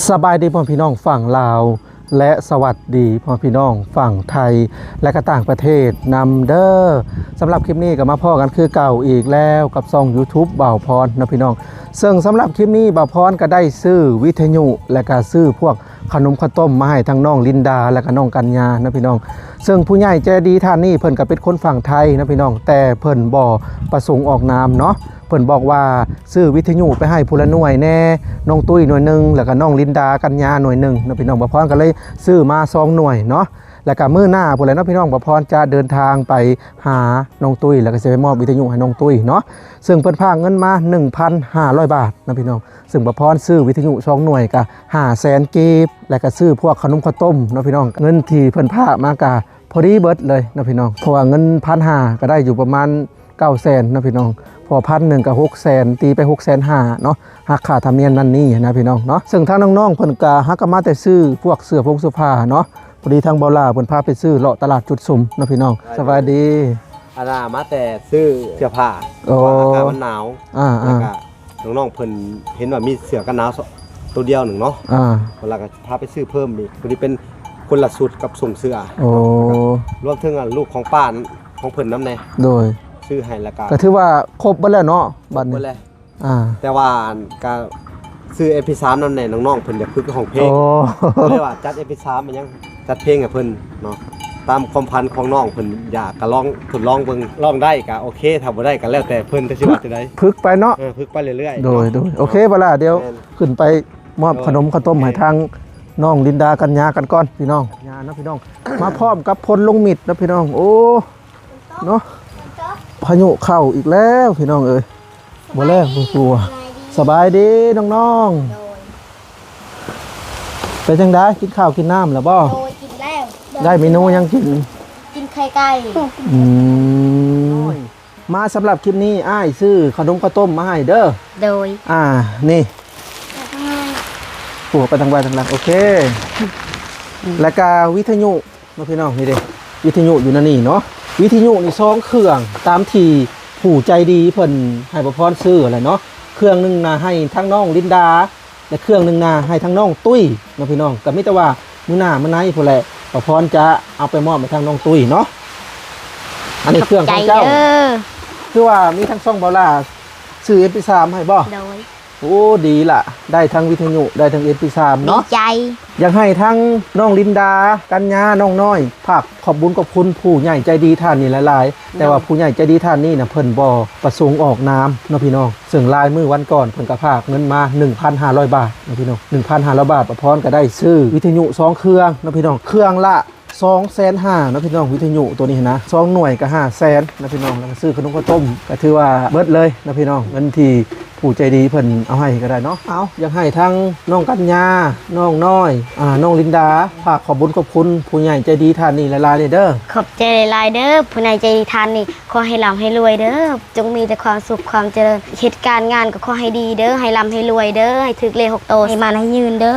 ສະບາຍດີພໍ່ພີ່ນ້ອງຝັ່ງລາວ ແລະ ສະຫວັດດີພໍ່ພີ່ນ້ອງຝັ່ງໄທ ແລະ ກໍຕ່າງປະເທດນຳເດີ. ສຳລັບຄລິບນີ້ກໍມາພໍ້ກັນຄືເກົ່າອີກແລ້ວກັບຊ່ອງ YouTube ບ່າວພອນເນາະພີ່ນ້ອງ. ເຊິ່ງສຳລັບຄລິບນີ້ບ່າວພອນກໍໄດ້ຊື້ວິທະຍຸ ແລະ ກໍຊື້ພວກຂະໜົມເຂົ້າຕົ້ມມາໃຫ້ທັງນ້ອງລິນດາ ແລະ ກໍນ້ອງກັນຍາເນາະພີ່ນ້ອງ. ເຊິ່ງຜູ້ໃຫຍ່ໃຈດີທ່ານນີ້ເພິ່ນກໍເປັນຄົນຝັ່ງໄທເນາະພີ່ນ້ອງ ແຕ່ເພິ່ນບໍ່ປະສົງອອກນາມເນາະ. ເພິ່ນບອກວ່າຊື້ວິທະຍຸໄປໃຫ້ຜູ້ລະໜ່ວຍແດ່, ນ້ອງຕຸ້ຍໜ່ວຍໜຶ່ງ ແລ້ວກໍນ້ອງລິນດາ ກັນຍາໜ່ວຍໜຶ່ງເນາະພີ່ນ້ອງ. ບ່າວພອນກໍເລີຍຊື້ມາສອງໜ່ວຍເນາະ ແລ້ວກໍມື້ໜ້າພຸ້ນແຫຼະເນາະພີ່ນ້ອງ ບ່າວພອນຈະເດີນທາງໄປຫານ້ອງຕຸ້ຍ ແລ້ວກໍຊິໄປມອບວິທະຍຸໃຫ້ນ້ອງຕຸ້ຍເນາະ. ເຊິ່ງເພິ່ນຝາກເງິນມາໜຶ່ງພັນຫ້າຮ້ອຍບາດເນາະພີ່ນ້ອງ. ເຊິ່ງບ່າວພອນຊື້ວິທະຍຸສອງໜ່ວຍກໍຫ້າແສນກີບ ແລ້ວກໍຊື້ພວກຂະໜົມເຂົ້າຕົ້ມເນາະພີ່ນ້ອງ. ເງິນທີ່ເພິ່ນຝາກມາກໍພໍດີເບິດເລີຍເນາະພີ່ນ້ອງ ເພາະວ່າເງິນພັນຫ້າກໍໄດ້ຢູ່ປະມານ ເກົ້າແສນເນາະພີ່ນ້ອງ ພໍພັນໜຶ່ງກໍຫົກແສນ ຕີໄປຫົກແສນຫ້າເນາະ ຫັກຄ່າທຳນຽມນັ້ນນີ້ນະພີ່ນ້ອງເນາະ. ເຊິ່ງທາງນ້ອງໆເພິ່ນກໍຫາກໍມາແຕ່ຊື້ພວກເສື້ອຜົງເສື້ອຜ້າເນາະ ພໍດີທາງບ່າວຫຼ້າເພິ່ນພາໄປຊື້ເລາະຕະຫຼາດຈຸດສຸມເນາະພີ່ນ້ອງ. ສະບາຍດີ. ອັນນ່າ ມາແຕ່ຊື້ເສື້ອຜ້າ ໂອ້ ເພາະວ່າອາກາດມັນໜາວ ອ່າໆ ແລ້ວກໍນ້ອງໆເພິ່ນເຫັນວ່າມີເສື້ອກັນໜາວໂຕດຽວໜຶ່ງເນາະ ອ່າ ເພິ່ນລະກໍພາໄປຊື້ເພີ່ມອີກ ພໍດີເປັນຄົນລະຊຸດກັບສົ່ງເສື້ອ ໂອ້ ລວມເຖິງ ອ່າ ລູກຂອງປ້າ ຂອງເພິ່ນນຳແດ່ ໂດຍ ຊື້ໃຫ້ ແລ້ວກໍ ກໍຖືວ່າຄົບເບິດແລ້ວເນາະ ບັດນີ້ ຄົບເບິດແລ້ວ ອ່າ ແຕ່ວ່າກໍຊື້ເອັມພີສາມນຳແດ່ ນ້ອງໆເພິ່ນຢາກຝຶກຮ້ອງເພງ ໂອ້ ກໍເລີຍວ່າຈັດເອັມພີສາມ ມາຫຍັງ ຈັດເພງໃຫ້ເພິ່ນເນາະ ຕາມຄວາມຝັນຂອງນ້ອງເພິ່ນ ຢາກກໍລອງທົດລອງເບິ່ງ ລອງໄດ້ກໍໂອເຄ ຖ້າບໍ່ໄດ້ກໍແລ້ວແຕ່ເພິ່ນ ແຕ່ຊິວ່າຈັ່ງໃດ ຝຶກໄປເນາະ ເອີ ຝຶກໄປເລື້ອຍໆ ໂດຍ ເນາະ ໂດຍ ໂອເຄ ບັດລະ ດຽວ ແມ່ນ ຂຶ້ນໄປມອບ ໂດຍ ຂະໜົມເຂົ້າຕົ້ມໃຫ້ ໂອເຄ ທາງ ນ້ອງລິນດາ ກັນຍາກັນກ່ອນພີ່ນ້ອງ ຍາເນາະພີ່ນ້ອງ ມາພ້ອມກັບພົນລົງມິດເນາະພີ່ນ້ອງ ໂອ້ ເນາະ ພາຍຸເຂົ້າອີກແລ້ວພີ່ນ້ອງເອີຍ ບໍ່ແລ້ວບໍ່ຕົວ. ສະບາຍດີນ້ອງໆ ໂດຍ ເປັນຈັ່ງໃດ ກິນຂ້າວກິນນ້ຳແລ້ວບໍ່? ໂດຍ ກິນແລ້ວ ໄດ້ເມນູຫຍັງກິນ? ກິນໄຂ່ໄກ່ ອືມ ມາສຳລັບຄລິບນີ້ ອ້າຍຊື້ຂະໜົມເຂົ້າຕົ້ມມາໃຫ້ເດີ ໂດຍ ອ່າ ນີ້ ປວກໄປທາງໄວທາງຫຼັງ ໂອເຄ ແລ້ວກະວິທະຍຸເນາະພີ່ນ້ອງ ນີ້ເດ້ ວິທະຍຸຢູ່ໃນນີ້ເນາະ ວິທະຍຸນີ້ສອງເຄື່ອງ ຕາມທີ່ຜູ້ໃຈດີເພິ່ນໃຫ້ບ່າວພອນຊື້ຫັ້ນແຫຼະເນາະ ເຄື່ອງໜຶ່ງນະໃຫ້ທາງນ້ອງລິນດາ ແລະ ເຄື່ອງໜຶ່ງນະໃຫ້ທາງນ້ອງຕຸ້ຍເນາະພີ່ນ້ອງ ກໍມີແຕ່ວ່າມື້ໜ້າມື້ໃນພຸ້ນແຫຼະ ບ່າວພອນຈະເອົາໄປມອບໃຫ້ທາງນ້ອງຕຸ້ຍເນາະ ອັນນີ້ເຄື່ອງຂອງເຈົ້າ ຂອບໃຈເດີ ຄືວ່າມີທາງຊ່ອງບ່າວຫຼ້າຊື້ເອັມພີສາມໃຫ້ບໍ່? ໂດຍ ໂອ້ ດີລະ ໄດ້ທັງວິທະຍຸ ໄດ້ທັງເອັມພີສາມເນາະ ດີໃຈ ຢາກໃຫ້ທັງນ້ອງລິນດາ ກັນຍາ ນ້ອງນ້ອຍ ຝາກຂອບບຸນຂອບຄຸນຜູ້ໃຫຍ່ໃຈດີທ່ານນີ້ຫຼາຍໆ ແຕ່ວ່າຜູ້ໃຫຍ່ໃຈດີທ່ານນີ້ນະ ເພິ່ນບໍ່ປະສົງອອກນາມເນາະພີ່ນ້ອງ ເຊິ່ງຫຼາຍມື້ວັນກ່ອນເພິ່ນກໍຝາກເງິນມາໜຶ່ງພັນຫ້າຮ້ອຍບາດເນາະພີ່ນ້ອງ ໜຶ່ງພັນຫ້າຮ້ອຍບາດ ປ້າພອນກໍໄດ້ຊື້ວິທະຍຸສອງເຄື່ອງເນາະພີ່ນ້ອງ ເຄື່ອງລະສອງແສນຫ້າເນາະພີ່ນ້ອງ ວິທະຍຸໂຕນີ້ຫັ້ນນະ ສອງໜ່ວຍກໍຫ້າແສນເນາະພີ່ນ້ອງ ແລ້ວກໍຊື້ຂະໜົມເຂົ້າຕົ້ມ ກໍຖືວ່າເບິດເລີຍເນາະພີ່ນ້ອງ ເງິນທີ່ຜູ້ໃຈດີເພິ່ນເອົາໃຫ້ກໍໄດ້ເນາະ. ເອົາ ຢາກໃຫ້ທັງນ້ອງກັນຍາ ນ້ອງນ້ອຍ ອ່າ ນ້ອງລິນດາ ຝາກຂອບບຸນຂອບຄຸນຜູ້ໃຫຍ່ໃຈດີທ່ານນີ້ຫຼາຍໆເດີ. ຂອບໃຈຫຼາຍໆເດີ ຜູ້ໃຫຍ່ໃຈດີທ່ານນີ້ ຂໍໃຫ້ລ່ຳໃຫ້ລວຍເດີ ຈົ່ງມີແຕ່ຄວາມສຸກຄວາມຈະເລີນ ເຮັດການງານກໍຂໍໃຫ້ດີເດີ ໃຫ້ລ່ຳໃຫ້ລວຍເດີ ໃຫ້ຖືກເລກຫົກໂຕ ໃຫ້ໝານໃຫ້ຍືນເດີ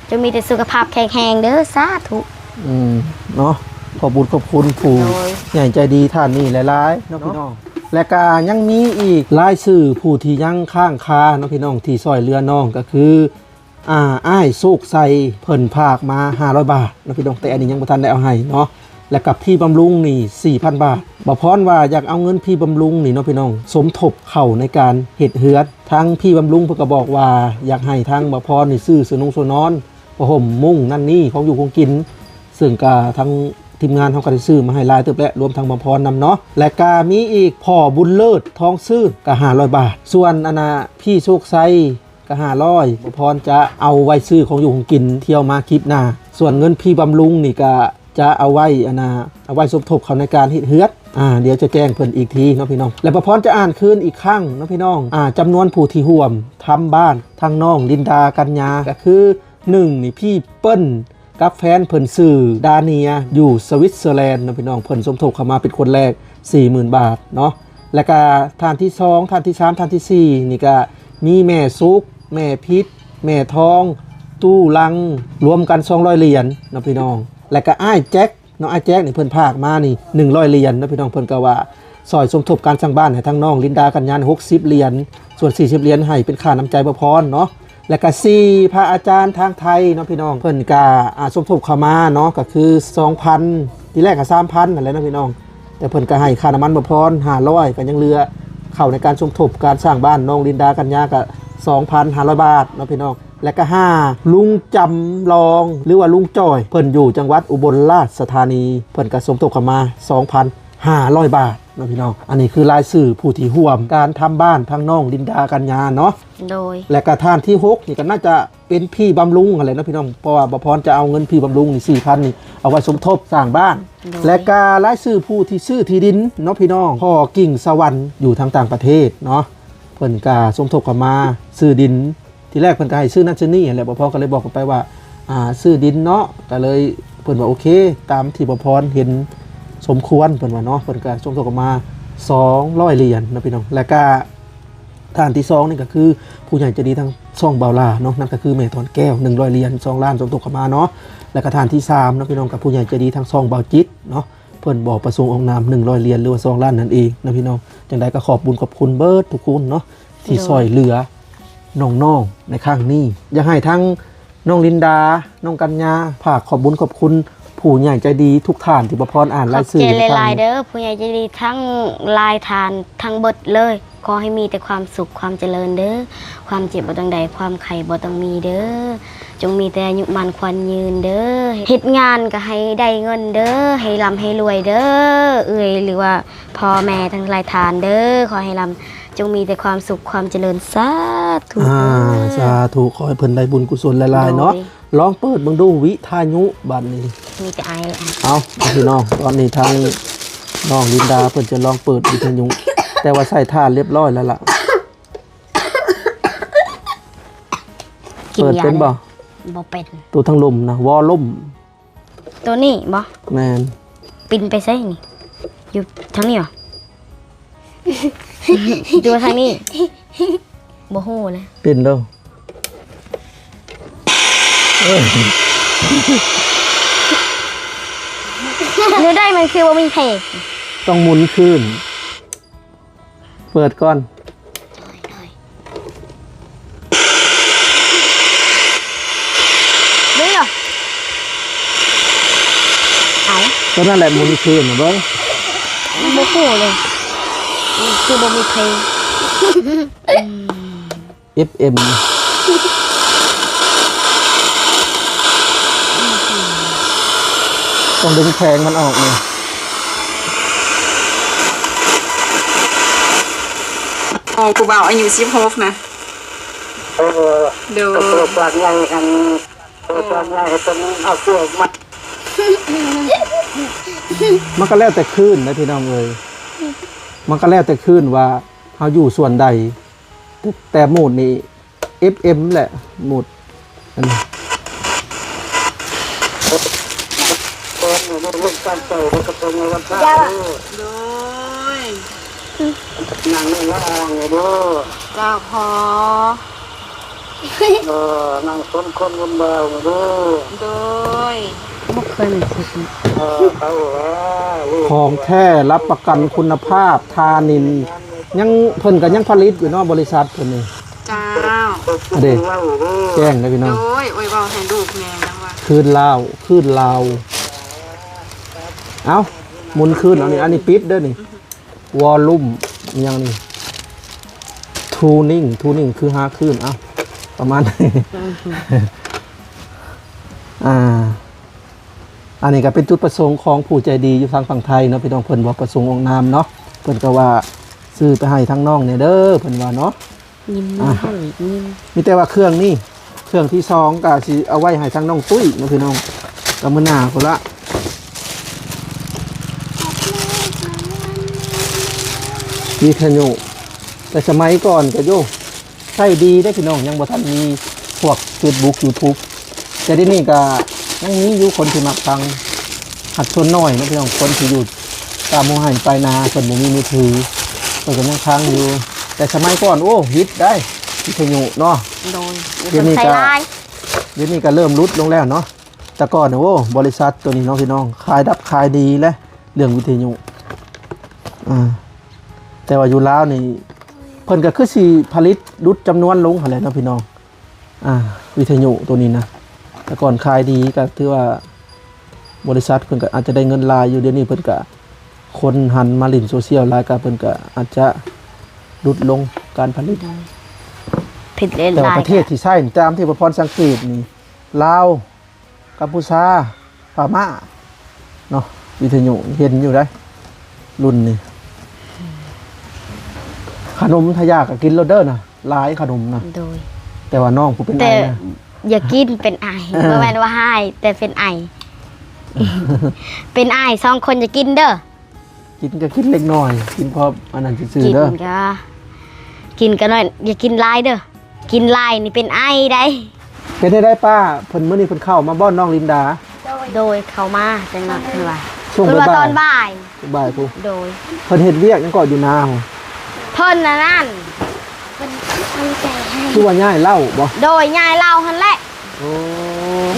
ຈົ່ງມີແຕ່ສຸຂະພາບແຂງແຮງເດີ ສາທຸ. ອືມ ເນາະ ຂອບບຸນຂອບຄຸນຜູ້ ໂດຍ ໃຫຍ່ໃຈດີທ່ານນີ້ຫຼາຍໆເນາະ ເນາະ ພີ່ນ້ອງ ແລະກະຍັງມີອີກລາຍຊື່ຜູ້ທີ່ຍັງຄ້າງຄາເນາະ ພີ່ນ້ອງ ທີ່ຊ່ອຍເຫຼືອນ້ອງ ກໍຄື ອ່າ ອ້າຍໂຊກໄຊ ເພິ່ນຝາກມາຫ້າຮ້ອຍບາດເນາະ ພີ່ນ້ອງ ແຕ່ອັນນີ້ຍັງບໍ່ທັນໄດ້ເອົາໃຫ້ເນາະ ແລະກັບພີ່ບຳລຸງນີ້ສີ່ພັນບາດ ບ່າວພອນວ່າຢາກເອົາເງິນພີ່ບຳລຸງນີ້ເນາະ ພີ່ນ້ອງ ສົມທົບເຂົ້າໃນການເຮັດເຮືອນ ທາງພີ່ບຳລຸງເພິ່ນກໍບອກວ່າ ຢາກໃຫ້ທາງບ່າວພອນນີ້ຊື້ເສື້ອນຸ່ງເສື້ອນອນ ຜ້າຫົ່ມມຸ້ງນັ້ນນີ້ ຂອງຢູ່ຂອງກິນ ເຊິ່ງກະທາງທີມງານເຮົາກໍໄດ້ຊື້ມາໃຫ້ຫຼາຍເຕີບແຫຼະ ລວມທັງບ່າວພອນນຳເນາະ ແລະກະມີອີກພໍ່ບຸນເລີດ ທອງຊື່ນ ກະຫ້າຮ້ອຍບາດ ສ່ວນອັນນ່າ ພີ່ໂຊກໄຊ ກະຫ້າຮ້ອຍ ບ່າວພອນຈະເອົາໄວ້ຊື້ຂອງຢູ່ຂອງກິນ ທ່ຽວມາຄລິບໜ້າ ສ່ວນເງິນພີ່ບຳລຸງນີ້ກະຈະເອົາໄວ້ ອັນນ່າ ເອົາໄວ້ສົມທົບເຂົ້າໃນການເຮັດເຮືອນ ອ່າ ດຽວຈະແຈ້ງເພິ່ນອີກທີເນາະ ພີ່ນ້ອງ ແລະ ບ່າວພອນຈະອ່ານຄືນອີກຄັ້ງເນາະ ພີ່ນ້ອງ ອ່າ ຈຳນວນຜູ້ທີ່ຮ່ວມທຳບ້ານ ທັງນ້ອງລິນດາ ກັນຍາ ກໍຄື ໜຶ່ງນີ້ ພີ່ເປີ້ນ ກັບແຟນເພິ່ນຊື່ດາເນຍ ຢູ່ສະວິດເຊີແລນເນາະ ພີ່ນ້ອງ ເພິ່ນສົມທົບເຂົ້າມາເປັນຄົນແລກສີ່ໝື່ນບາດເນາະ ແລະກະທ່ານທີສອງ ທ່ານທີສາມ ທ່ານທີສີ່ນີ້ກະມີແມ່ສຸກ ແມ່ພິດ ແມ່ທອງ ຕູ້ລັງ ລວມກັນສອງຮ້ອຍຫຼຽນເນາະ ພີ່ນ້ອງ ແລະກະອ້າຍແຈັກ ເນາະ ອ້າຍແຈັກນີ້ເພິ່ນຝາກມານີ້ໜຶ່ງຮ້ອຍຫຼຽນເນາະ ພີ່ນ້ອງ ເພິ່ນກໍວ່າຊ່ອຍສົມທົບການສ້າງບ້ານໃຫ້ທາງນ້ອງລິນດາ ກັນຍາ ຫົກສິບຫຼຽນ ສ່ວນສີ່ສິບຫຼຽນໃຫ້ເປັນຄ່ານ້ຳໃຈບ່າວພອນເນາະ ແລະກະສີ່ ພະອາຈານທາງໄທເນາະພີ່ນ້ອງ ເພິ່ນກະ ອາ ສົມທົບເຂົ້າມາເນາະ ກະຄືສອງພັນ ທີແລກກະສາມພັນຫັ້ນແຫຼະເນາະພີ່ນ້ອງ ແຕ່ເພິ່ນກະໃຫ້ຄ່ານ້ຳມັນບໍ່ພອນຫ້າຮ້ອຍ ກະຍັງເຫຼືອເຂົ້າໃນການສົມທົບການສ້າງບ້ານນ້ອງລິນດາກັນຍາກະສອງພັນຫ້າຮ້ອຍບາດເນາະພີ່ນ້ອງ ແລະກະຫ້າ ລຸງຈຳລອງ ຫຼືວ່າລຸງຈ້ອຍ ເພິ່ນຢູ່ຈັງຫວັດອຸບົນລາຊະທານີ ເພິ່ນກະສົມທົບເຂົ້າມາສອງພັນຫ້າຮ້ອຍບາດເນາະພີ່ນ້ອງ ອັນນີ້ຄືລາຍຊື່ຜູ້ທີ່ຮ່ວມການທຳບ້ານທາງນ້ອງລິນດາກັນຍາເນາະ ໂດຍ ແລະກະທ່ານທີຫົກນີ້ກະໜ້າຈະ ເປັນພີ່ບຳລຸງຫັ້ນແຫຼະເນາະພີ່ນ້ອງ ເພາະວ່າບໍ່ພອນຈະເອົາເງິນພີ່ບຳລຸງນີ້ສີ່ພັນນີ້ ເອົາໄວ້ສົມທົບສ້າງບ້ານ ໂດຍ ແລະກະລາຍຊື່ຜູ້ທີ່ຊື້ທີ່ດິນເນາະພີ່ນ້ອງ ພໍ່ກິ່ງສະຫວັນ ຢູ່ທາງຕ່າງປະເທດເນາະ ເພິ່ນກະສົມທົບເຂົ້າມາຊື້ດິນ ທີແລກເພິ່ນກະໃຫ້ຊື້ນັ້ນຊື້ນີ້ຫັ້ນແຫຼະ ບໍ່ພໍກະເລີຍບອກເຂົາໄປວ່າ ອາ ຊື້ດິນເນາະ ກະເລີຍເພິ່ນວ່າໂອເຄ ຕາມທີ່ບໍ່ພອນເຫັນສົມຄວນ ເພິ່ນວ່າເນາະ ເພິ່ນກະສົມທົບເຂົ້າມາສອງຮ້ອຍຫຼຽນເນາະພີ່ນ້ອງ ແລະກະ ທ່ານທີສອງນີ້ກະຄືຜູ້ໃຫຍ່ໃຈດີທາງຊ່ອງບ່າວຫຼ້າເນາະ ນັ້ນກະຄືແມ່ທອນແກ້ວ ໜຶ່ງຮ້ອຍຫຼຽນ ສອງລ້ານ ສົມທົບເຂົ້າມາເນາະ ແລະກະທ່ານທີສາມເນາະພີ່ນ້ອງ ກະຜູ້ໃຫຍ່ໃຈດີທາງຊ່ອງບ່າວຈິດເນາະ ເພິ່ນບໍ່ປະສົງອອກນາມ ໜຶ່ງຮ້ອຍຫຼຽນ ຫຼືວ່າສອງລ້ານນັ້ນເອງເນາະພີ່ນ້ອງ ຈັ່ງໃດກະຂອບບຸນຂອບຄຸນເບິດທຸກຄົນເນາະ ທີ່ ໂດຍ ຊ່ອຍເຫຼືອນ້ອງໆໃນຄັ້ງນີ້ ຢາກໃຫ້ທາງ ນ້ອງລິນດາ ນ້ອງກັນຍາ ຝາກຂອບບຸນຂອບຄຸນຜູ້ໃຫຍ່ໃຈດີທຸກທ່ານທີ່ບໍ່ພອນອ່ານລາຍຊື່ ຂອບໃຈຫຼາຍໆເດີ ຜູ້ໃຫຍ່ໃຈດີທັງຫຼາຍທ່ານທັງເບິດເລີຍ ຂໍໃຫ້ມີແຕ່ຄວາມສຸກຄວາມຈະເລີນເດີ ຄວາມເຈັບບໍ່ຕ້ອງໄດ້ ຄວາມໄຂ້ບໍ່ຕ້ອງມີເດີ ຈົ່ງມີແຕ່ອາຍຸໝັ້ນຂວັນຍືນເດີ ເຮັດງານກະໃຫ້ໄດ້ເງິນເດີ ໃຫ້ລ່ຳໃຫ້ລວຍເດີ ເອື້ອຍ ຫຼືວ່າພໍ່ແມ່ທັງຫຼາຍທ່ານເດີ ຂໍໃຫ້ລ່ຳ ຈົ່ງມີແຕ່ຄວາມສຸກຄວາມຈະເລີນ ສາທຸ ອາ ເອີ ສາທຸ ຂໍໃຫ້ເພິ່ນໄດ້ບຸນກຸສົນຫຼາຍໆເນາະ ໂດຍ ລອງເປີດເບິ່ງດູວິທະຍຸບາດນີ້ ມີແຕ່ໄອແຫຼະ ເອົາພີ່ນ້ອງ ຕອນນີ້ທາງນ້ອງລິນດາເພິ່ນຈະລອງເປີດວິທະຍຸ ແຕ່ວ່າໃສ່ຖ່ານລຽບຮ້ອຍແລ້ວລະ ກິນ ເປີດເປັນບໍ່? ບໍ່ເປັນ ໂຕທາງລຸ່ມນະ ວໍລຸ່ມ ໂຕນີ້ບໍ່? ແມ່ນ ປິ່ນໄປໃສນີ້? ຢູ່ທາງນີ້ບໍ່? ຢູ່ທາງນີ້ ບໍ່ຮູ້ແຫຼະ ປິ່ນເດີ ແນວໃດມັນຄືບໍ່ມີເພງ? ຕ້ອງໝູນຄືນ. ເປີດກ່ອນ ເບິ່ງເນາະ ເອົາ ຕົວນັ້ນແຫຼະໝູນຄືນນະເບິ່ງ ບໍ່ຮູ້ເລີຍ ຄືບໍ່ມີເພງ ເອັຟເອັມ ຕ້ອງດຶງແຜງມັນອອກນີ້ ໂອ້ ຜູ້ບ່າວອາຍຸສິບຫົກນະ ເອີ ໂດຍ ເປີດກວ້າງໃຫຍ່ຫັ້ນ ເປີດກວ້າງໃຫຍ່ໃຫ້ເພິ່ນເອົາຕົວອອກມາ ມັນກະແລ້ວແຕ່ຄືນນະພີ່ນ້ອງເອີຍ ມັນກະແລ້ວແຕ່ຄືນວ່າເຮົາຢູ່ສ່ວນໃດ ແຕ່ ແຕ່ໂໝດນີ້ ເອັຟເອັມ ແຫຼະ ໂໝດ ອັນນີ້ ເອີ ເລື່ອງການໃຊ້ແລ້ວກະເປັນໃນວັນພະເດີ ໂດຍ ນັ່ງເລື່ອງລະອອງເດີ ເຈົ້າພໍ່ ເອີ ນັ່ງຊົນຄົນບຸນບ່າວເດີ ໂດຍ ບໍ່ເຄີຍມີຄລິບ ເອີ ເຂົາວ່າ ຂອງແທ້ ຮັບປະກັນຄຸນນະພາບ ທານິນ ຍັງ ເພິ່ນກະຍັງຜະລິດຢູ່ເນາະ ບໍລິສັດເພິ່ນນີ້ ເຈົ້າ ເດ້ ແຈ້ງເດ້ພີ່ນ້ອງ ໂອ້ຍ ໂອ້ຍ ເວົ້າໃຫ້ລູກແດ່ ຍັງວ່າ ຄືນລາວ ຄືນລາວ ເອົ້າ ໝູນຄືນ ອັນນີ້ ອັນນີ້ປິດເດີນີ້ ວໍລຸ່ມ ອີຫຍັງນີ້ ທູນິງ ທູນິງ ຄືຫາຄືນ ເອົ້າ ປະມານ ອ່າ ອັນນີ້ກະເປັນຈຸດປະສົງຂອງຜູ້ໃຈດີຢູ່ທາງຝັ່ງໄທເນາະ ພີ່ນ້ອງ ເພິ່ນບໍ່ປະສົງອອກນາມເນາະ ເພິ່ນກະວ່າຊື້ໄປໃຫ້ທາງນ້ອງແດ່ເດີ ເພິ່ນວ່າເນາະ ຍິນດີ ອ່າ ເຮົານີ້ຍິນ ມີແຕ່ວ່າເຄື່ອງນີ້ ເຄື່ອງທີສອງກະຊິເອົາໄວ້ໃຫ້ທາງນ້ອງຕຸ້ຍເນາະ ພີ່ນ້ອງ ກະມື້ໜ້າພຸ້ນລະ ວິທະຍຸ ແຕ່ສະໄໝກ່ອນກະໂຍ ໃຊ້ດີເດ້ພີ່ນ້ອງ ຍັງບໍ່ທັນມີພວກເຟສບຸກ ຢູທູບ ແຕ່ດຽວນີ້ກະຍັງມີຢູ່ຄົນທີ່ມັກຟັງ ຫາກສ່ວນໜ້ອຍເນາະພີ່ນ້ອງ ຄົນທີ່ຢູ່ຕາມຫົວໄຮ່ປາຍນາ ເພິ່ນບໍ່ມີມືຖື ເພິ່ນກະຍັງຟັງຢູ່ ແຕ່ສະໄໝກ່ອນ ໂອ້ ຮິດໄດ໋ ວິທະຍຸເນາະ ໂດຍ ດຽວນີ້ກະ ດຽວນີ້ກະເລີ່ມຫຼຸດລົງແລ້ວເນາະ ແຕ່ກ່ອນ ໂອ້ ບໍລິສັດໂຕນີ້ເນາະພີ່ນ້ອງ ຂາຍດັບຂາຍດີແຫຼະ ເລື່ອງວິທະຍຸ ອ່າ ແຕ່ວ່າຢູ່ລາວນີ້ ເພິ່ນກະຄືຊິຜະລິດຫຼຸດຈຳນວນລົງຫັ້ນແຫຼະເນາະພີ່ນ້ອງ ອ່າ ວິທະຍຸໂຕນີ້ນະ ແຕ່ກ່ອນຂາຍດີ ກໍຖືວ່າບໍລິສັດເພິ່ນກໍອາດຈະໄດ້ເງິນຫຼາຍຢູ່. ດຽວນີ້ເພິ່ນກໍ ຄົນຫັນມາຫຼິ້ນໂຊຊຽວຫຼາຍ ກໍເພິ່ນກໍອາດຈະຫຼຸດລົງການຜະລິດ. ໂດຍ ຜິດຫຼາຍໆ ແຕ່ວ່າປະເທດທີ່ໃຊ້ ຕາມທີ່ປະພອນສັງເກດນີ້ ລາວ ກັມພູຊາ ພະມ້າເນາະ. ວິທະຍຸເຫັນຢູ່ໄດ໋ ລຸ້ນນີ້. ຂະໜົມທາຢາກະກິນໂລດເດີນະ ຫຼາຍຂະໜົມນະ. ໂດຍ ແຕ່ວ່ານ້ອງຜູ້ເປັນໄອນະ ຢ່າກິນ ເປັນໄອ. ເອີ ບໍ່ແມ່ນວ່າຮ້າຍ ແຕ່ເປັນໄອ ເປັນໄອ. ສອງຄົນຢ່າກິນເດີ. ກິນກໍກິນເລັກນ້ອຍ ກິນພໍອັນນັ້ນຊື່ໆເດີ. ກິນກໍ ກິນກໍໜ້ອຍ ຢ່າກິນຫຼາຍເດີ. ກິນຫຼາຍນີ້ເປັນໄອໄດ໋. ເປັນໃດປ້າ ເພິ່ນ ມື້ນີ້ເພິ່ນເຂົ້າມາບໍ່ ນ້ອງລິນດາ? ໂດຍ ເຂົ້າມາຈັກໜ້ອຍ ເພິ່ນວ່າ ຊ່ວງ ເພິ່ນວ່າ ບ່າຍໆ ຕອນບ່າຍ ບ່າຍພຸ້ນ. ໂດຍ ເພິ່ນເຮັດວຽກຫຍັງເກາະຢູ່ນາ? ເພິ່ນອັນນັ້ນ ຄືວ່າຍ້າຍເລົ້າບໍ່? ໂດຍ ຍ້າຍເລົ້າຫັ້ນແຫຼະ. ໂອ້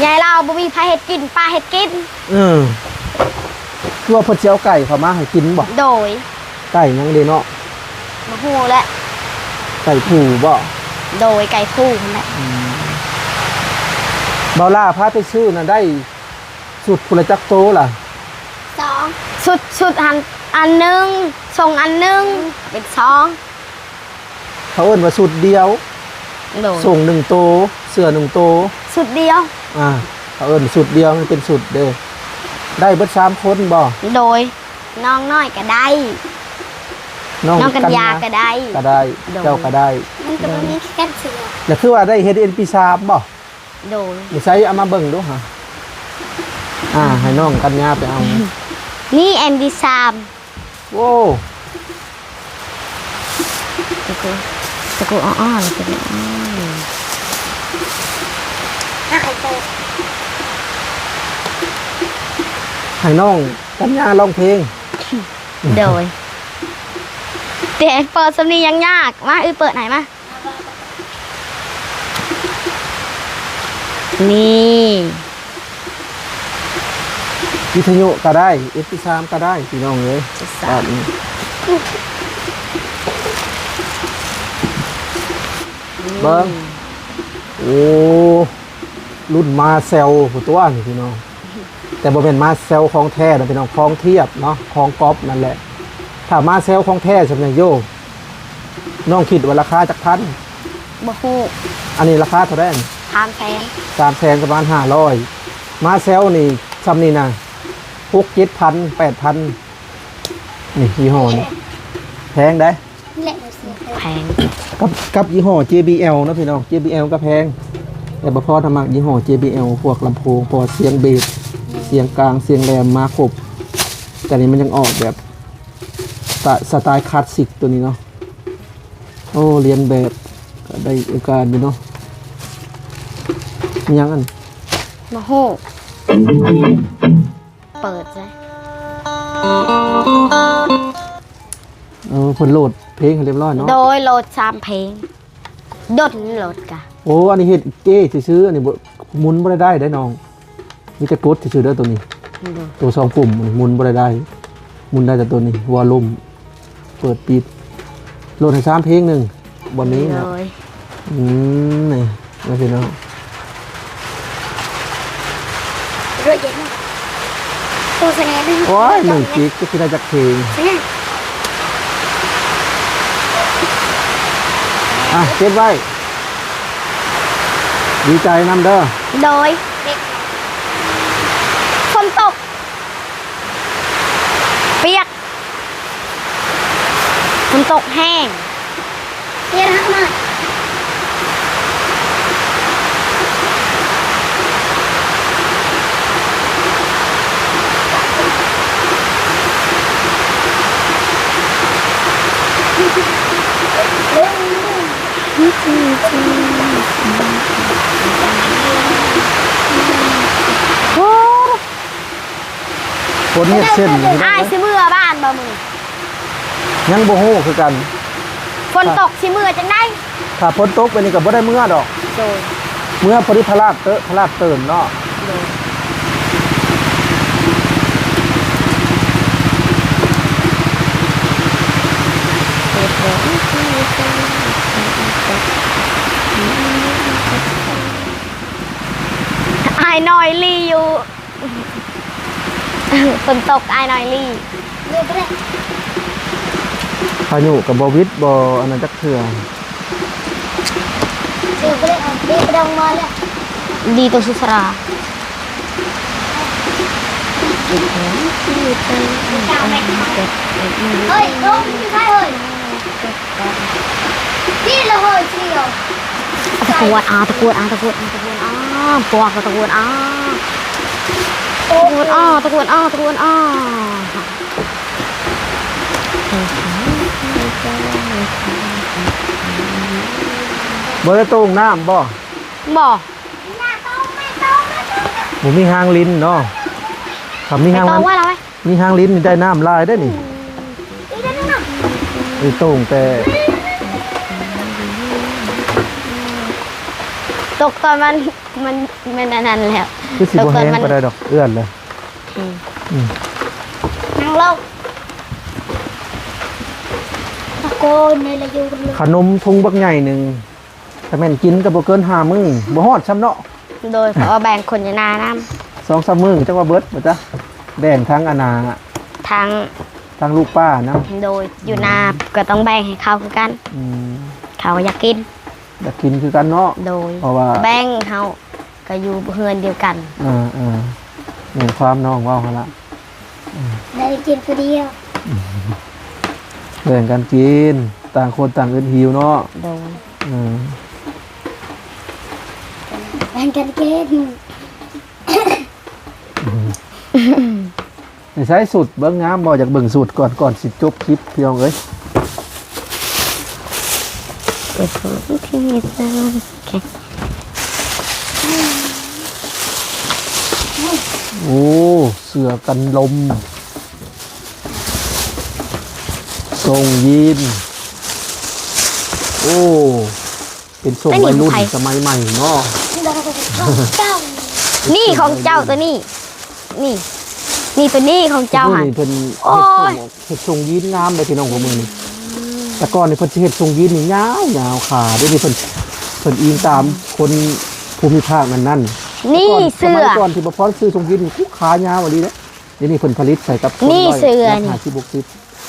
ຍາຍລາວບໍ່ມີໃຜເຮັດກິນ ປ້າເຮັດກິນ. ເອີ ຄືວ່າເພິ່ນຊິເອົາໄກ່ເຂົ້າມາໃຫ້ກິນບໍ່? ໂດຍ ໄກ່ຫຍັງເດເນາະ? ບໍ່ຮູ້ແຫຼະ. ໄກ່ຜູ້ບໍ່? ໂດຍ ໄກ່ຜູ້ຫັ້ນແຫຼະ. ອືມ ເບົາຫຼ້າພາໄປຊື້ນະ ໄດ້ຊຸດພຸ້ນລະຈັກໂຕລະ? ສອງ ຊຸດ ຊຸດຫັ້ນອັນໜຶ່ງ ສົ້ງອັນໜຶ່ງ ເປັນສອງ. ເຂົາເອີ້ນວ່າຊຸດດຽວ. ໂດຍ ສົ້ງໜຶ່ງໂຕ ເສື້ອໜຶ່ງໂຕ ຊຸດດຽວ. ອ່າ ເຂົາເອີ້ນຊຸດດຽວ ມັນເປັນຊຸດເດ້. ໄດ້ເບິດສາມຄົນບໍ່? ໂດຍ ນ້ອງນ້ອຍກໍໄດ້ ນ້ອງກັນຍາກໍໄດ້ ກໍໄດ້. ໂດຍ ເຈົ້າກໍໄດ້ ມັນກໍບໍ່ມີແຂນເສື້ອ. ແລ້ວຄືວ່າໄດ້ເຮັດເອັມພີສາມບໍ່? ໂດຍ ໃສເອົາມາເບິ່ງດູຫາ. ອ່າ ໃຫ້ນ້ອງກັນຍາໄປເອົາ. ນີ້ເອັມພີສາມ. ໂອ້ ຕະກູ ຕະກູອ້ອໆ ລະເປັນອ້ອ. ໃຫ້ນ້ອງກັນຍາຮ້ອງເພງ. ໂດຍ ແຕ່ເປີດສ່ຳນີ້ຍັງຍາກ. ມາ ເອື້ອຍເປີດໃຫ້ມາ. ນີ້ ວິທະຍຸກໍໄດ້ ເອັມພີສາມກໍໄດ້ ພີ່ນ້ອງເອີຍ. ເອັມພີສາມ ບາດນີ້ ອືມ ເບິ່ງ ໂອ້ ລຸ້ນມາແຊວພຸ້ນຕົວະນີ້ ພີ່ນ້ອງ. ແຕ່ບໍ່ແມ່ນມາແຊວຂອງແທ້ນະພີ່ນ້ອງ ຂອງທຽບເນາະ ຂອງກັອບນັ້ນແຫຼະ. ຖ້າມາແຊວຂອງແທ້ຊັ້ນນະ ໂຍ ນ້ອງຄິດວ່າລາຄາຈັກພັນ? ບໍ່ຮູ້. ອັນນີ້ລາຄາເທົ່າໃດ? ສາມແສນ ສາມແສນ ປະມານຫ້າຮ້ອຍ. ມາແຊວນີ້ ຊ່ຳນີ້ນະ ຫົກເຈັດພັນ ແປດພັນ. ນີ້ຍີ່ຫໍ້ນີ້ ແພງໃດ໋. ແພງ ກັບ ກັບຍີ່ຫໍ້ ເຈບີແອລ ເນາະພີ່ນ້ອງ ເຈບີແອລ ກໍແພງ. ແຕ່ບໍ່ພໍຖ້າມັກຍີ່ຫໍ້ ເຈບີແອລ ພວກລຳໂພງ ເພາະວ່າສຽງເບສ ສຽງກາງ ສຽງແຫຼມມາຄົບ. ແຕ່ນີ້ມັນຍັງອອກແບບສະ ສະໄຕລ໌ຄລາສສິກໂຕນີ້ເນາະ. ໂອ້ ລຽນແບບກໍໄດ້ໂອກາດຢູ່ເນາະ. ມີຫຍັງອັນ ບໍ່ຮູ້. ເປີດໃສ່ ເອີ ເພິ່ນໂຫຼດເພງໃຫ້ລຽບຮ້ອຍເນາະ. ໂດຍ ໂຫຼດສາມເພງ ດົນໂຫຼດກະ. ໂອ້ ອັນນີ້ເຮັດເກ້ຊື່ໆ ອັນນີ້ບໍ່ ໝູນບໍ່ໄດ້ໄດ້ເດ້ນ້ອງ ມີແຕ່ກົດຊື່ໆເດີໂຕນີ້. ໂດຍ ໂຕສອງປຸ່ມນີ້ໝູນບໍ່ໄດ້ໄດ້ ໝູນໄດ້ແຕ່ໂຕນີ້ ວໍລຸ່ມ ເປີດປິດ ໂຫຼດໃຫ້ສາມເພງໜຶ່ງ ບ່ອນນີ້ເນາະ. ໂດຍ ອືມ ນີ້ ນີ້ພີ່ນ້ອງ ໂອ້ຍ ໜຶ່ງກິກ ຈະຊິໄດ້ຈັກເພງ. ອ່ະ ເກັບໄວ້ ດີໃຈນຳເດີ. ໂດຍ ຝົນຕົກ ປຽກ ຝົນຕົກແຮງ. ໂອ້ ຝົນເຮັດເສັ້ນຢູ່. ອ້າຍຊິເມືອບ້ານບໍ່ມື້ນີ້? ຍັງບໍ່ຮູ້ຄືກັນ. ຝົນຕົກຊິເມືອຈັ່ງໃດ? ຖ້າຝົນຕົກແບບນີ້ກໍບໍ່ໄດ້ເມືອດອກ. ໂດຍ ເມືອພໍດີພະລາດເຕີ ພະລາດເຕີນເນາະ. ໂດຍ ເຮັດແບບນີ້ຄື ອ້າຍນ້ອຍລີ້ຢູ່ ຝົນຕົກອ້າຍນ້ອຍລີ້. ພາຍຸກໍບໍ່ວິດບໍ່ອັນນັ້ນຈັກເທື່ອ. ລີ້ໂຕສຸດສາລາ. ຕະກວດ ອາ ຕະກວດ ອາ ຕະກວດ ອາ ຕະກວດ ອາ ປວກ ຕະກວດ ອາ ຕະກວດ ອາ ຕະກວດ ອາ ຕະກວດ ອາ. ບໍ່ໄດ້ໂຕ່ງນ້ຳບໍ່? ບໍ່. ບໍ່ມີຮາງລິນເນາະ. ຖ້າມີຮາງ ໄປຕໍ່ວ່າລະໄວ. ມີຮາງລິນນີ້ໄດ້ນ້ຳຫຼາຍເດ້ນີ້. ອືມ ໄດ້ໂຕ່ງແຕ່ ຕົກຕອນມັນ ມັນ ມັນອັນນັ້ນແລ້ວ. ຄືຊິບໍ່ແຮງປານໃດດອກ ເອື້ອນເລີຍ. ອືມ ອືມ ນັ່ງລົງ. ຕະໂກນໃນລະຢູ່ກັນເລີຍ. ຂະໜົມຖົງບັກໃຫຍ່ໜຶ່ງ ຖ້າແມ່ນກິນກໍບໍ່ເກີນຫ້າມື້ ບໍ່ຮອດຊ້ຳເນາະ. ໂດຍ ເພາະວ່າແບ່ງຄົນຢູ່ນານຳ ສອງສາມມື້ຈັ່ງວ່າເບິດ ບໍ່ຈະ ແບ່ງທັງອັນນາ ທັງ ທັງລູກປ້ານຳ. ໂດຍ ຢູ່ນາ ອືມ ກໍຕ້ອງແບ່ງໃຫ້ເຂົາຄືກັນ. ອືມ ເຂົາກໍຢາກກິນ ຢາກກິນຄືກັນເນາະ. ໂດຍ ເພາະວ່າແບ່ງ ເຮົາກໍຢູ່ເຮືອນດຽວກັນ. ເອີໆ ແມ່ນຄວາມນ້ອງເວົ້າຫັ້ນລະ. ໄດ້ກິນຜູ້ດຽວ ແບ່ງກັນກິນ ຕ່າງຄົນຕ່າງອຶດຫິວເນາະ. ໂດຍ ເອີ ແບ່ງກັນກິນ. ໃສ່ຊຸດເບິ່ງງາມບໍ່? ຢາກເບິ່ງຊຸດກ່ອນ ກ່ອນຊິຈົບຄລິບ ພີ່ນ້ອງເອີຍ. ໂອ້ ເສື້ອກັນລົມ ສົ່ງຢີນ ໂອ້ ເປັນສົ່ງໄວລຸ້ນສະໄໝໃໝ່ເນາະ. ນີ້ຂອງເຈົ້າ ໂຕນີ້ ນີ້ ນີ້ ໂຕນີ້ຂອງເຈົ້າຫັ້ນ. ເພິ່ນ ໂອ້ຍ ເຮັດສົ່ງ ເຮັດສົ່ງຢີນງາມເດ້ພີ່ນ້ອງ ຂອງມື້ນີ້. ແຕ່ກ່ອນນີ້ເພິ່ນຊິເຮັດສົ່ງຢີນນີ້ຍາວໆ ຂາ ດຽວນີ້ເພິ່ນ ເພິ່ນອີງຕາມຄົນພູມິພາກນັ້ນໆ. ນີ້ເສື້ອ ແຕ່ກ່ອນ ສະໄໝກ່ອນທີ່ບໍ່ພອນຊື້ສົ່ງຢີນນີ້ ຂາຍາວອີ່ຫຼີເດ້. ດຽວນີ້ເພິ່ນຜະລິດໃສ່ກັບຄົນ ນີ້ເສື້ອ ຮ້ອຍ ນີ້ ຫ້າສິບ ຫົກສິບ.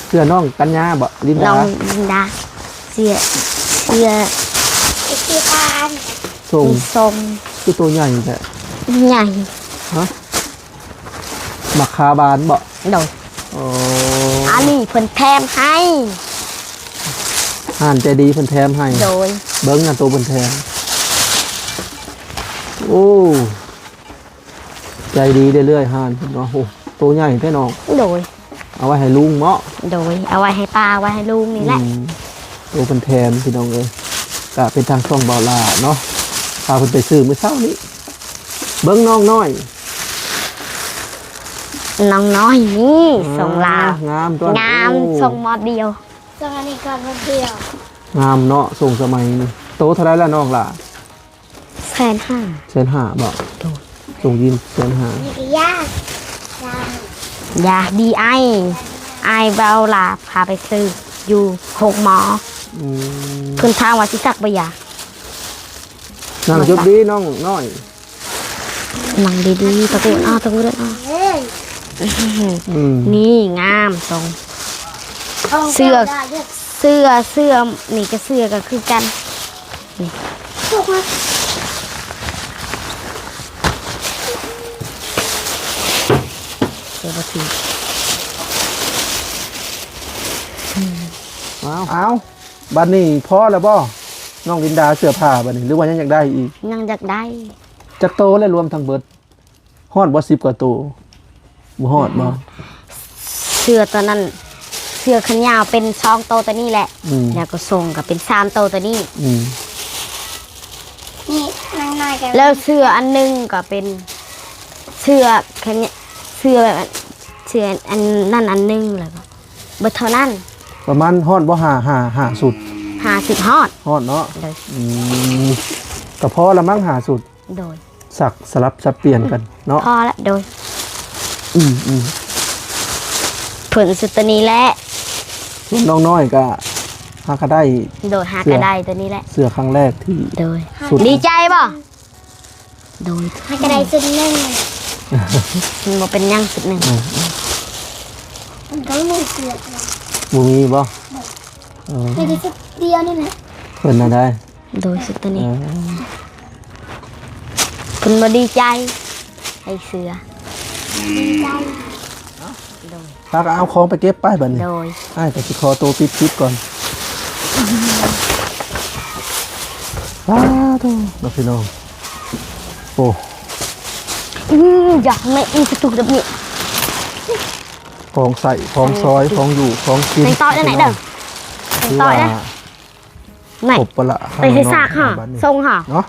ເສື້ອນ້ອງກັນຍາບໍ່? ລິນດາ ນ້ອງລິນດາ. ເສື້ອ ເສື້ອ ສີຟ້າ ສົ່ງ ມີສົ່ງ ຄືໂຕໃຫຍ່ແທ້ ໃຫຍ່ ຮະ? ໝາກຄາບານບໍ່? ໂດຍ ໂອ້ ອັນນີ້ເພິ່ນແຖມໃຫ້ ຮ້ານໃຈດີເພິ່ນແຖມໃຫ້. ໂດຍ ເບິ່ງນະ ໂຕເພິ່ນແຖມ ໂອ້ ໃຈດີເລື້ອຍໆ ຮ້ານເພິ່ນເນາະ. ໂອ້ ໂຕໃຫຍ່ແທ້ນ້ອງ. ໂດຍ ເອົາໄວ້ໃຫ້ລຸງເນາະ. ໂດຍ ເອົາໄວ້ໃຫ້ປ້າ ເອົາໄວ້ໃຫ້ລຸງນີ້ແຫຼະ. ອືມ ໂຕເພິ່ນແຖມ ພີ່ນ້ອງເອີຍ ກະເປັນທາງຊ່ອງບ່າວຫຼ້າເນາະ ພາເພິ່ນໄປຊື້ມື້ເຊົ້ານີ້. ເບິ່ງນ້ອງນ້ອຍ ນ້ອງນ້ອຍນີ້ ອ່າ ສົ່ງຫຼ້າ ງາມຕົວະ ງາມ. ໂອ້ ສົ່ງໝໍດດຽວ ສົ່ງອັນນີ້ກ່ອນໝໍດດຽວ ງາມເນາະ. ສົ່ງສະໄໝນີ້ ໂຕເທົ່າໃດລະນ້ອງຫຼ້າ? ແສນຫ້າ ແສນຫ້າບໍ່? ໂດຍ ສົ່ງຢີນແສນຫ້າ. ນີ້ກໍຢາ ຢາ ຢາດີໄອ ອ້າຍບ່າວຫຼ້າພາໄປຊື້ຢູ່ໂຮງໝໍ. ອືມ ເພິ່ນຖາມວ່າຊິສັກບໍ່ຢາ? ນັ່ງຈຸດດີນ້ອງນ້ອຍ ນັ່ງດີໆ ຕະໂກນ ອ້າ ຕະໂກນ ອ້າ ເອີຍ ອືມ ນີ້ງາມ ສົ່ງ ເສື້ອ ເສື້ອ ເສື້ອນີ້ກໍເສື້ອກໍຄືກັນ. ນີ້ ເສື້ອບໍ່ຖືກ. ອືມ ເອົາ ເອົາ ບັດນີ້ພໍແລ້ວບໍ່ນ້ອງລິນດາ ເສື້ອຜ້າບັດນີ້ ຫຼືວ່າຍັງຢາກໄດ້ອີກ? ຍັງຢາກໄດ້. ຈັກໂຕແລ້ວລວມທັງເບິດ? ຮອດບໍ່ ສິບກວ່າໂຕ? ບໍ່ຮອດບໍ່? ເສື້ອຕົວນັ້ນ ເສື້ອແຂນຍາວເປັນສອງໂຕຕົວນີ້ແຫຼະ. ອືມ ແລ້ວກໍສົ່ງກໍເປັນສາມໂຕຕົວນີ້. ອືມ ນີ້ນາງນ້ອຍກໍ ແລ້ວເສື້ອອັນໜຶ່ງກໍເປັນເສື້ອແຂນຍາວ ເສື້ອແບບ ເສື້ອອັນນັ້ນອັນໜຶ່ງ ແລ້ວກໍເບິດເທົ່ານັ້ນ. ປະມານຮອດບໍ່ ຫ້າ ຫ້າ ຫ້າຊຸດ? ຫ້າສິບ ຮອດ ຮອດເນາະ. ໂດຍ ອືມ ກໍພໍລະມັ້ງ ຫ້າຊຸດ. ໂດຍ ສັກສະຫຼັບສັບປ່ຽນກັນເນາະ. ພໍລະ ໂດຍ ອືມໆ ເພິ່ນຊຸດໂຕນີ້ແຫຼະ. ສ່ວນນ້ອງນ້ອຍກະຫາກະໄດ້ ໂດຍ ຫາກະໄດ້ໂຕນີ້ແຫຼະ ເສື້ອຄັ້ງແລກທີ່ ໂດຍ ສຸດ ດີໃຈບໍ່? ໂດຍ ໃຫ້ກະໄດ້ຊຸດໜຶ່ງ ມັນບໍ່ເປັນຫຍັງຊຸດໜຶ່ງ ເອີ ມັນກໍບໍ່ມີເສື້ອ ບໍ່ມີບໍ່? ເອີ ມີແຕ່ຊຸດດຽວນີ້ແຫຼະ ເພິ່ນນະໄດ້ ໂດຍ ຊຸດໂຕນີ້ ເອີ ເພິ່ນບໍ່ດີໃຈໃສ່ເສື້ອ ດີໃຈ ໂດຍ ພາກັນເອົາຂອງໄປເກັບໄປບັດນີ້ ໂດຍ ອ້າຍກໍຊິຂໍໂຕປິດຄລິບກ່ອນ ສາທຸເນາະພີ່ນ້ອງ ໂອ້ ອື ຢາກໃຫ້ແມ່ອີກກະຕຸກແບບນີ້ ຂອງໃຊ້ ຂອງສອຍ ຂອງຢູ່ ຂອງກິນ ເປັນຕໍ່ໄດ້ໄດ໋ເດີ ເປັນຕໍ່ໄດ້ ນີ້ ຄົບປະລະ ໄປໃສ່ຊາກຫາ ສົ່ງຫາເນາະ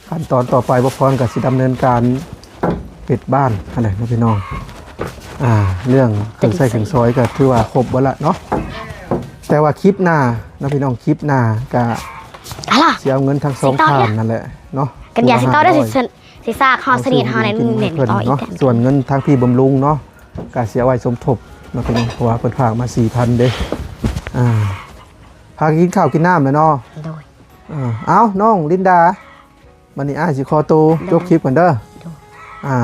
ຂັ້ນຕອນຕໍ່ໄປ ບໍ່ພອນກໍຊິດຳເນີນການປິດບ້ານຫັ້ນແຫຼະເນາະພີ່ນ້ອງ ອ່າ ເລື່ອງເຄື່ອງໃຊ້ເຄື່ອງສອຍກໍຖືວ່າຄົບເບິດລະເນາະ ແຕ່ວ່າຄລິບໜ້າເນາະພີ່ນ້ອງ ຄລິບໜ້າກໍຊິເອົາເງິນທັງສອງທ່ານນັ້ນແຫຼະເນາະ ກັນຢາຊິຕໍ່ໄດ້ ຊິຊາກເຮົາສະໜິດເຮົາໃນໜຶ່ງເດືອນຕໍ່ອີກ ສ່ວນເງິນທາງພີ່ບຳລຸງເນາະ ກໍຊິເອົາໄວ້ສົມທົບເນາະພີ່ນ້ອງ ເພາະວ່າເພິ່ນຝາກມາສີ່ພັນເດ້ ອ່າ ພາກິນເຂົ້າກິນນ້ຳແຫຼະເນາະ ໂດຍ ອ່າ ເອົ້າ ນ້ອງລິນດາ ບັດນີ້ອ້າຍຊິຂໍໂຕ ໂດຍ ຈົບຄລິບກ່ອນເດີ ໂດຍ ອ່າ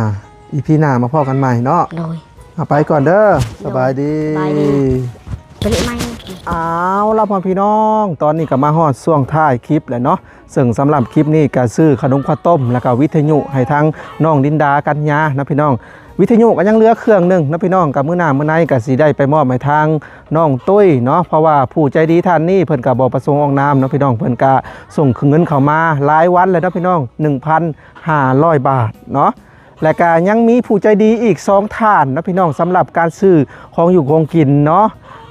ອີພີໜ້າມາພໍ້ກັນໃໝ່ເນາະ ໂດຍ ເອົາ ໄປກ່ອນເດີ ໂດຍ ສະບາຍດີ ສະບາຍດີ ເອົາລະພໍ່ພີ່ນ້ອງ ຕອນນີ້ກໍມາຮອດຊ່ວງທ້າຍຄລິບແລ້ວເນາະ ເຊິ່ງສຳລັບຄລິບນີ້ກໍຊື້ຂະໜົມເຂົ້າຕົ້ມ ແລ້ວກໍວິທະຍຸໃຫ້ທາງນ້ອງລິນດາ ກັນຍາເນາະພີ່ນ້ອງ ວິທະຍຸກໍຍັງເຫຼືອເຄື່ອງໜຶ່ງເນາະພີ່ນ້ອງ ກໍມື້ໜ້າມື້ໃນກໍຊິໄດ້ໄປມອບໃຫ້ທາງນ້ອງຕຸ້ຍເນາະ ເພາະວ່າຜູ້ໃຈດີທ່ານນີ້ເພິ່ນກໍບໍ່ປະສົງອອກນາມເນາະພີ່ນ້ອງ ເພິ່ນກໍສົ່ງເງິນເຂົ້າມາຫຼາຍວັນແລ້ວເນາະພີ່ນ້ອງ ໜຶ່ງພັນຫ້າຮ້ອຍບາດເນາະ ແລະກະຍັງມີຜູ້ໃຈດີອີກສອງທ່ານເນາະພີ່ນ້ອງ ສຳລັບການຊື້ຂອງຢູ່ຂອງກິນເນາະ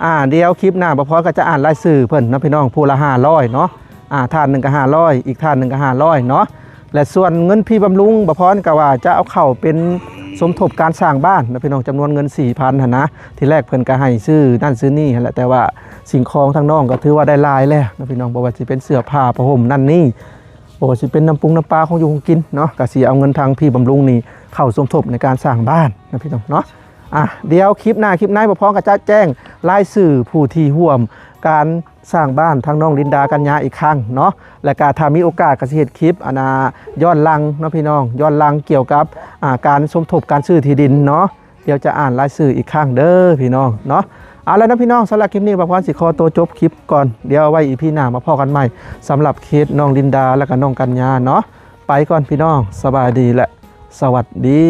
ອ່າ ດຽວຄລິບໜ້າ ບ່າວພອນກໍຈະອ່ານລາຍຊື່ເພິ່ນເນາະພີ່ນ້ອງ ຜູ້ລະຫ້າຮ້ອຍເນາະ ອ່າ ທ່ານໜຶ່ງກໍຫ້າຮ້ອຍ ອີກທ່ານໜຶ່ງກໍຫ້າຮ້ອຍເນາະ ແລະສ່ວນເງິນພີ່ບຳລຸງ ບ່າວພອນກໍວ່າຈະເອົາເຂົ້າເປັນສົມທົບການສ້າງບ້ານເນາະພີ່ນ້ອງ ຈຳນວນເງິນສີ່ພັນຫັ້ນນະ ທີແລກເພິ່ນກໍໃຫ້ຊື້ນັ້ນຊື້ນີ້ຫັ້ນແຫຼະ ແຕ່ວ່າສິ່ງຂອງທາງນ້ອງກໍຖືວ່າໄດ້ຫຼາຍແລ້ວເນາະພີ່ນ້ອງ ບໍ່ວ່າຊິເປັນເສື້ອຜ້າ ຜ້າຫົ່ມນັ້ນນີ້ ບໍ່ວ່າຊິເປັນນ້ຳປຸງນ້ຳປາ ຂອງຢູ່ຂອງກິນເນາະ ກະຊິເອົາເງິນທາງພີ່ບຳລຸງນີ້ເຂົ້າສົມທົບໃນການສ້າງບ້ານນະພີ່ນ້ອງເນາະ ອ່າ ດຽວຄລິບໜ້າຄລິບໃນ ບ່າວພອນກໍຈະແຈ້ງລາຍຊື່ຜູ້ທີ່ຮ່ວມການສ້າງບ້ານທາງນ້ອງລິນດາ ກັນຍາ ອີກຄັ້ງເນາະ ແລະກະຖ້າມີໂອກາດກໍຊິເຮັດຄລິບ ອັນນ່າ ຍ້ອນຫຼັງເນາະພີ່ນ້ອງ ຍ້ອນຫຼັງກ່ຽວກັບ ອ່າ ການສົມທົບການຊື້ທີ່ດິນເນາະ ດຽວຈະອ່ານລາຍຊື່ອີກຄັ້ງເດີພີ່ນ້ອງເນາະ ເອົາລະເນາະພີ່ນ້ອງ ສຳລັບຄລິບນີ້ ບ່າວພອນຊິຂໍໂຕຈົບຄລິບກ່ອນ ດຽວໄວ້ອີພີໜ້າມາພໍ້ກັນໃໝ່ ສຳລັບເຄສນ້ອງລິນດາ ແລະກະນ້ອງກັນຍາເນາະ ໄປກ່ອນພີ່ນ້ອງ ສະບາຍດີ ແລະ ສະຫວັດດີ.